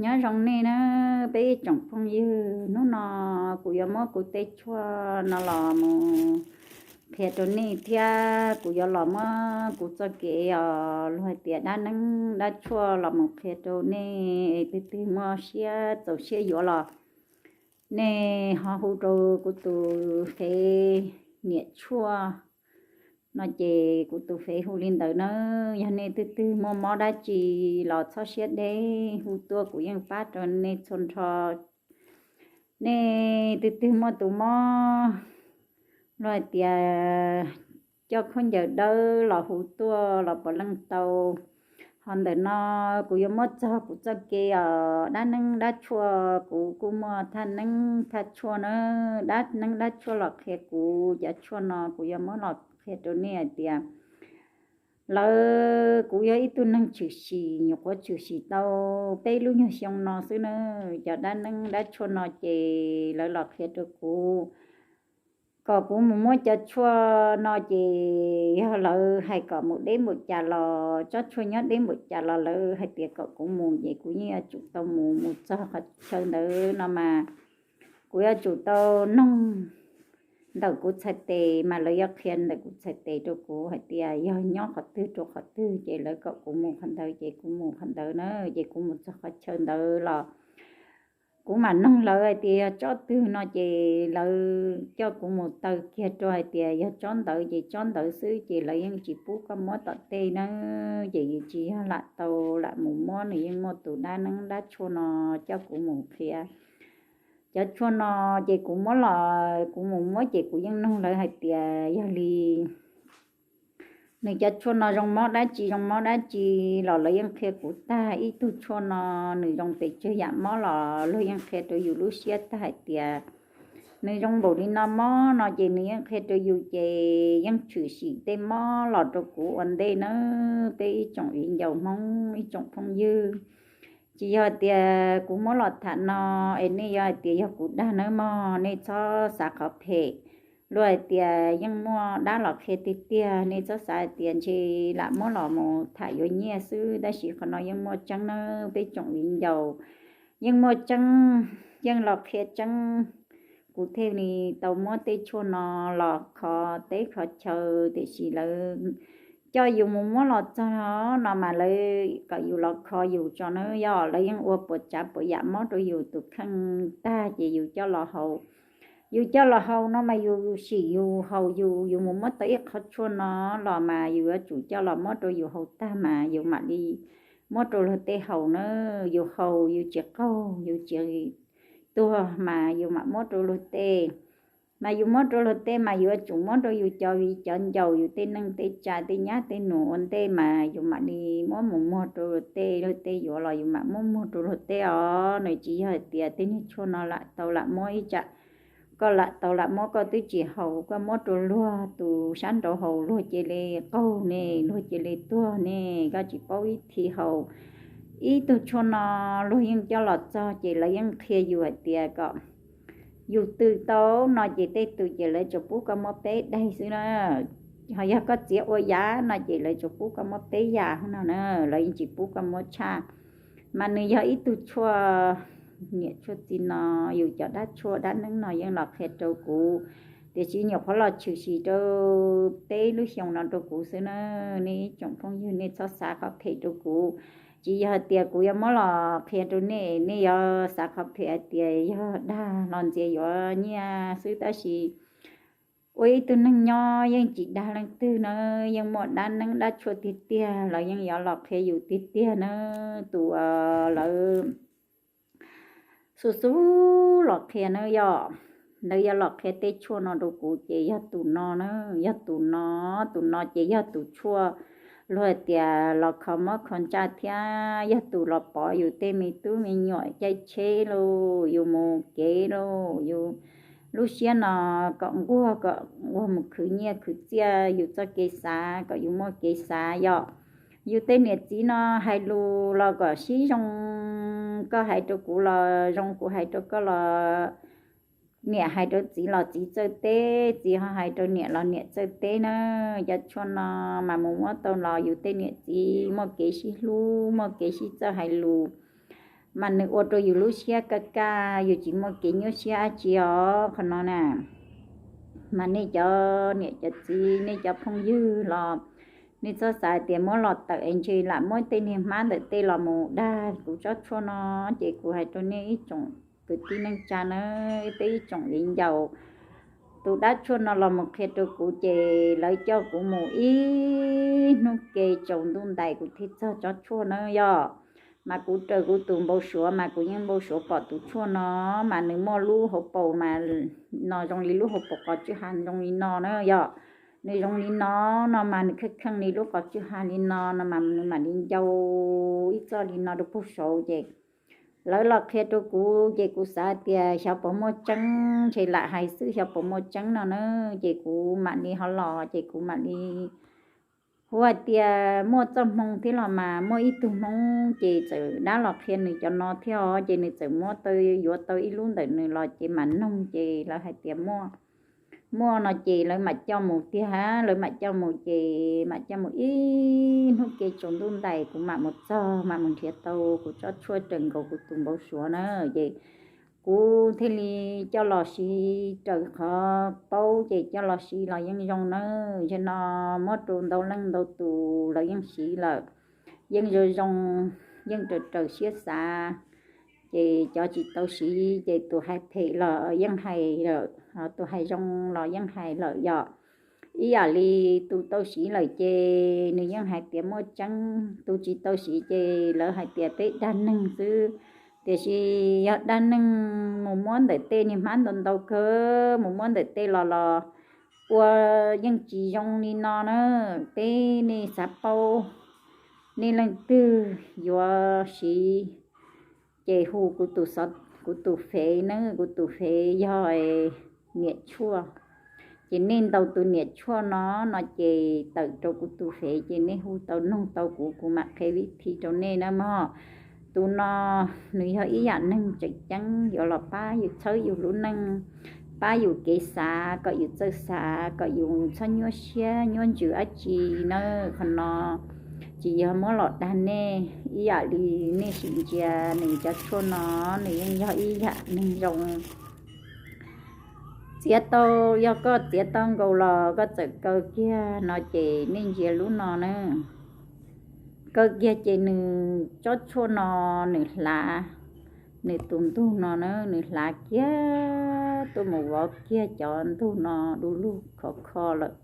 Nyob zoo nej na, peb ib tsoom phooj ywg, hnub no kuv yuav muab kuv tej tshuaj no los mus qhia rau nej thiab kuv yuav los muab kuv txoj kev os luag hais tias dab neeb dab tshuaj los mus qhia rau nej. Twg twg muaj siab txaus siab yuav los nej ho hu rau kuv tus fev Niam Tshuaj no ces kuv tus fev hu li ntawd na. Yog nej twg twg muaj mob dab tsi los txhob siab deb, hu tuaj kuv yeej pab rau nej txhua nrho. Nej twg twg muaj tus mob luag hais tias coj khaub ncaws dawb los hu tuaj los puav leej tau. Ho ntawm no kuv yuav muab txog kuv txoj kev os dab neeb dab tshuaj, kuv kuj muaj thaj neeb thaj tshuaj na. Dab neeb dab tshuaj los qhia kuv, cov tshuaj no kuv yuav muab los qhia rau nej hais tias lawv, kuv yog ib tug neeg tshwm sim, nyuam qhuav tshwm sim tau peb lub nyuag xyoo no xwb na. Cov dab neeb dab tshuaj no ces lawv los qhia rau kuv kom kuv mus muab cov tshuaj no ces yog lawv hais kom mus deb npaum cas los, tsob tshuaj nyob deb npaum cas los lawv hais tias kom kuv mus ces kuv yeej yuav tsum tau mus, mus txog qhov chaw ntawd no mas kuv yuav tsum tau noog ntawm kuv txhais tes mas lawv yuav qhia ntawm kuv txhais tes rau kuv hais tias yog nyob qhov twg rau qhov twg ces lawv kom kuv mus qhov ntawd ces kuv mus qhov ntawd na. Ces kuv mus txog qhov chaw ntawd los kuv mam noog lawv hais tias yog tsob twg no ces lawv coj kuv mus taw kiag rau hais tias yog tsob ntawd ces tsob ntawd xwb ces lawv yeej tsis pub koj muab tom tej na. Ces tsis yog lam tau lam mus muab, nws yeej muaj tus dab neeb dab tshuaj no coj kuv mus qhia. Cov tshuaj no ces kuv muab los, kuv mus muab ces kuv yeej noog lawv hais tias yog li nws cov tshuaj no zoo mob dab tsi zoo mob dab tsi los lawv yeej qhia kuv tag. Ib tug tshuaj no nws zoo pes tsawg yam mob los luag yeej qhia rau yus lub siab tag hais tias nws zoo npaum li no mob no ces nws yeej qhia rau yus ces yeej tshwm sim tej mob los rau kuv ua ntej nawb. Peb ib tsoom viv ncaus Hmoob, ib tsoom phooj ywg, tsis yog tias kuv muab los tham no es nej yuav hais tias yog kuv dag nawb mog, nej txhob xav qhov phem. Luag hais tias yeej muaj dab los qhia tiag tiag, nej txhob xav hais tias ntshe lam muab los mus tham yuav nyiaj xwb, tab sis qhov no yeej muaj tseeb nawb peb tsoom viv ncaus. Yeej muaj tseeb, yeej los qhia tseeb. Kuv thiaj li tau muab tej tshuaj no los kho teb kho chaw, tiam sis lawv coj yus mus muab los txog no mas lawv kom yus los kho yus tso na, yog lawv yeej ua puas tsav puas yam mob rau yus tus kheej tag ces yus coj los haus. Yus coj los haus no mas yus sim yus haus yus, yus mus muab tau ib qho tshuaj no los mas yus yuav tsum coj los muab rau yus haus tag mas yus mam li muab rau luag tej haus na. Yus haus yus tsis qaug yus tsis tuag mas yus mam muab rau luag tej. Mas yus muab rau luag tej mas yus yuav tsum muab rau yus cov viv cov ncaus, yus tej neej tej tsa tej nyab tej nus ua ntej mas yus mam li muab mus muag rau luag tej, luag tej yuav los yus mam muab muag rau luag tej os. Nws tsis yog hais tias tej niag tshuaj no lam tau lam muab ib tsam koj lam tau lam muab koj twb tsis haus, koj muab rau luag tus sab nraud haus luag cia li qaug ne, luag cia li tuag ne, koj tsis paub ib thi haus. Ib tug tshuaj no luag yeej coj los txog ces lawv yeej qhia yus hais tias kom yus tw tau no ces tej tw ces lawv tsuas pub koj muab peb daig xwb na. Ho yog koj txiav ua yav no ces lawv tsuas pub koj muab peb yav no na, lawv yeej tsis pub koj muab tshaj. Mas nws yog ib tug tshuaj, niam tshuaj txiv no, yus cov dab tshuaj dab neeb no yeej los qhia rau kuv, tiam sis nyuam qhuav los tshwm sim rau peb lub xyoo no rau kuv xwb na. Nej ib tsoom phooj ywg nej txhob xav qhov phem rau kuv. Tsis yog hais tias kuv yuav muab los qhia rau nej, nej yuav xav qhov phem hais tias yog dag los ntxias yuav nyiaj xwb, tab sis ua ib tug neeg nyob yeej tsis dag leej twg na, yeej muaj dab neeb dab tshuaj tiag tiag, lawv yeej yuav los qhia yus tiag tiag na. Tus lawv xub xub los qhia na yog, lawv yuav los qhia tej tshuaj no rau kuv ces yog tus no na, yog tus no, tus no ces yog tus tshuaj luag hais tias los kho mob kho ntsaj thiab yog tus los pov yus tej me tub me nyuam caij tsheb lauj, yus mus kev lauj, yus lub siab no kom nquag, kom nquag mus khwv nyiaj khwv txiaj, yus txoj kev xav kom yus muaj kev xav yom. Yus tej niam txiv no hais lus los kom sib zoo, koj hais rau kuv los zoo, kuv hais rau koj los, niam hais rau txiv los txiv txawj teb, txiv ho hais rau niam los niam txawj teb na. Cov tshuaj no mas mus muab tau los yus tej niam txiv muaj kev sib hlub, muaj kev sib txawj hais lus. mas nws ua rau yus lub siab kaj kaj, yus tsis muaj kev nyuaj siab dab tsi os qhov no na. Mas nej cov niam cov txiv, nej cov phooj ywg los, nej txhob xav tias muab los tawm es ntshe lam muab tej niag hmab ntawm tej los mus dag kuv tsob tshuaj no. Ces kuv hais rau nej ib tsoom kwv tij neej tsa na, peb ib tsoom viv ncaus, tus dab tshuaj no los mus qhia rau kuv ces lawv coj kuv mus ib hnub ke tsaus ntuj ntais kuv thiaj txog tsob tshuaj na yog. Mas kuv raws kuv tus npau suav mas kuv yeej npau suav pom tus tshuaj no, mas nws muaj lub hauv paus mas no zoo li lub hauv paus qhov tswj ha zoo li no na yog. Nws zoo li no, no mas nws kheej kheej li lub qhov tswj ha li no, no mas nws mam li ncau ib txoj li no rau puag saud ces lawv los qhia rau kuv ces kuv xav tias xyov puas muaj tseeb, ntshe lam hais xwb xyov puas muaj tseeb no na. Ces kuv mam li ho los ces kuv mam li hu hais tias muaj txoj hmoo thiab los mas muaj ib tug Hmoob ces txawm dab los qhia nws cov no thiab os, ces nws txawm muab tau, yuav tau ib lub ntawm nws los ces mam noog ces lawv hais tias muaj, muaj no ces lawv mam coj mus tiag, lawv mam coj mus ces mam coj mus ib hnub ke tsaus ntuj ntais kuv mam mus txog mam mus nrhiav tau kuv tsob tshuaj raws nkaus kuv tus npau suav na. Ces kuv thiaj li coj los siv raws qhov paub ces coj los siv los yeej zoo na. Yog no muab rau ntau leej ntau tus lawv yeej siv lawm, yeej zoo zoo, yeej raws raws siab xav. Ces cov tsis tau siv ces tus hais phem los yeej hais lawm, tus hais zoo los yeej hais lawm yom. Ib yam li tus tau siv lawm ces nws yeej hais tias muaj tseeb, tus tsis tau siv ces lawv hais tias peb dag neeg xwb. Tiam sis yog dag neeg mus muab ntawm tej niag hmab ntau ntau kawg, mus muab ntawm tej los los ua yeej tsis zoo li no na. Peb nej xav paub, nej leej twg yuav siv ces hu kuv tus, kuv tus fev na, kuv tus fev yog niam tshuaj. Ces nej ntaus tus niam tshuaj no, no ces tawm rau kuv tus fev ces nej hu tau noog tau kuv, kuv mam qhia vib thi rau nej na mog. Tus no nws yog ib yam neeg tseem ceeb yuav los pab yus txhawb yus lub neej, pab yus kev xav kom yus txawj xav kom yus txhob nyuaj siab nyuaj ntsws dab tsi na. Qhov no tsis yog muab los dag nej, ib yam li nej sim ntsia nws cov tshuaj no, nws yeej yog ib yam neeg zoo. Txiav tau, yog koj txiav tau nkaus los koj txawm kaw kiag no ces nej ntsia lub no na. Kaw kiag ces nws tsob tshuaj no nws hlav, nws tus ntug no na nws hlav kiag tuaj mus vov kiag cov ntug no du lug khov kho lawm.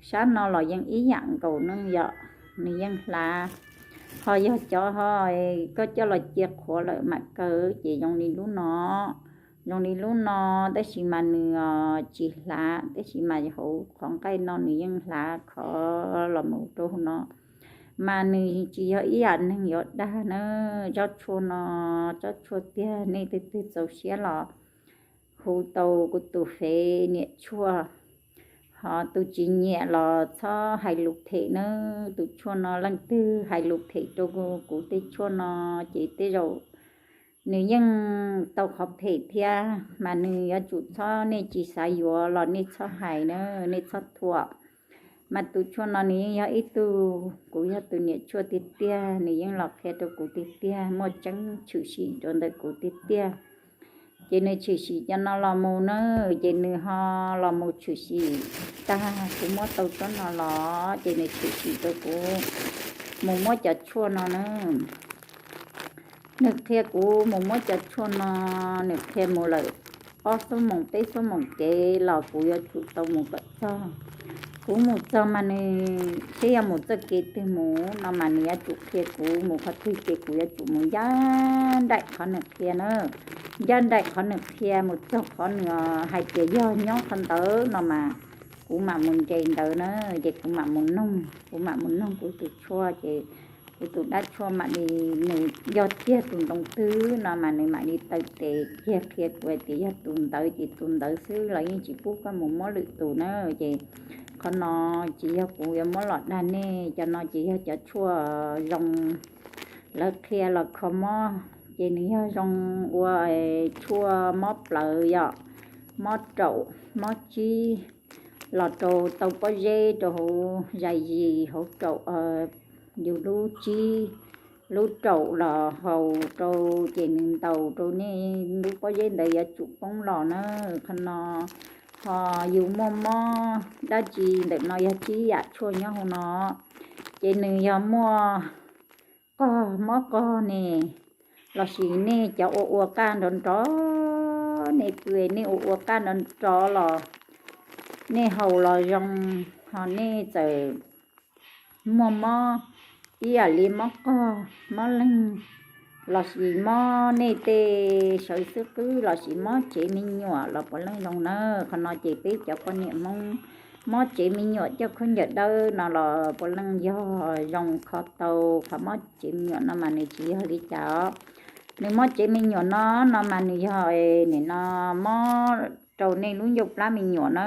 Sab no los yeej ib yam nkaus ne yom, nws yeej hlav. Ho yog cov ho koj coj los cia qhuav lawm mam kaw ces zoo li lub no, zoo li lub no, tab sis mas nws tsis hlav, tab sis mas hauv qhov nqaij no nws yeej hlav khov los mus rau hauv no. Mas nws tsis yog ib yam neeg yuav dag na. Tsob tshuaj no, tsob tshuaj tiag, nej twg twg txaus siab los hu tau kuv tus fev niam tshuaj. Ho tus tsis nyiam los txhob hais lus phem na. Tus tshuaj no leej twg hais lus phem rau kuv tej tshuaj no ces tej zaum nws yeej tau qhov phem thiab. Mas nws yuav tsum txhob, nej tsis xav yuav los nej txhob hais na, nej txhob thuam. Mas tus tshuaj no nws yeej yog ib tug, kuv yog tus niam tshuaj tiag tiag, nws yeej los qhia rau kuv tiag tiag, muaj tseeb tshwm sim rau ntawm kuv tiag tiag. Ces nws tshwm sim cov no los mus na, ces nws ho los mus tshwm sim tag kuv muab tau tsob no los ces nws tshwm sim rau kuv mus muab cov tshuaj no na. Nws qhia kuv mus muab cov tshuaj no, nws qhia mus lawm ob xuab moos peb xuab moos kev los kuv yuav tsum tau mus kom txog. Kuv mus txog mas nws seb yuav mus txoj kev twg mus no mas nws yuav tsum qhia kuv mus qhov twg ces kuv yuav tsum mus ncaj nraim qhov nws qhia na. Ncaj nraim qhov nws qhia mus txog qhov nws hais tias yog nyob qhov ntawd no mas kuv mam mus nres ntawd na. Ces kuv mam mus noog, kuv mam mus noog kuv tus tshuaj ces kuv tus dab tshuaj mam li, nws yog tiag tus ntoo twg no mas nws mam li taw tes kiag qhia kuv hais tias yog tus ntawd ces tus ntawd xwb, los yeej tsis pub koj mus muab lwm tus na. Ces qhov no tsis yog kuv yuav muab los dag nej, cov no ces yog cov tshuaj zoo lawv qhia los kho mob, ces nws yog zoo ua tshuaj mob plawv yom, mob raum mob tsib, los rau tau pob zeb rau hauv zais zis hauv raum yus lub tsib, lub raum los haus rau, ces nws ntaus rau nej lub pob zeb ntawd yuav tsum poob los na. Qhov no ho yus muaj mob dab tsi ntawm no yog tsib yam tshuaj nyob hauv no, ces nws yog muaj qog, mob qog ne, lossis nej cov ua ua qaj nrov nrov, nej pw nej ua ua qaj nrov nrov los nej haus los zoo, ho nej txawm muaj mob ib yam li mob qog, mob leeg, lossis mob nej tej sawv xwb qwb, lossis mob tsev me nyuam los puav leej zoo na. Qhov no ces peb cov poj niam Hmoob mob tsev me nyuam coj khaub ncaws dawb no los puav leej yog zoo kho tau. Qhov mob tsev me nyuam no mas nws tsis yog li cas os. Nws mob tsev me nyuam no, no mas nws yog nim no mob rau nej lub ncauj plab me nyuam na.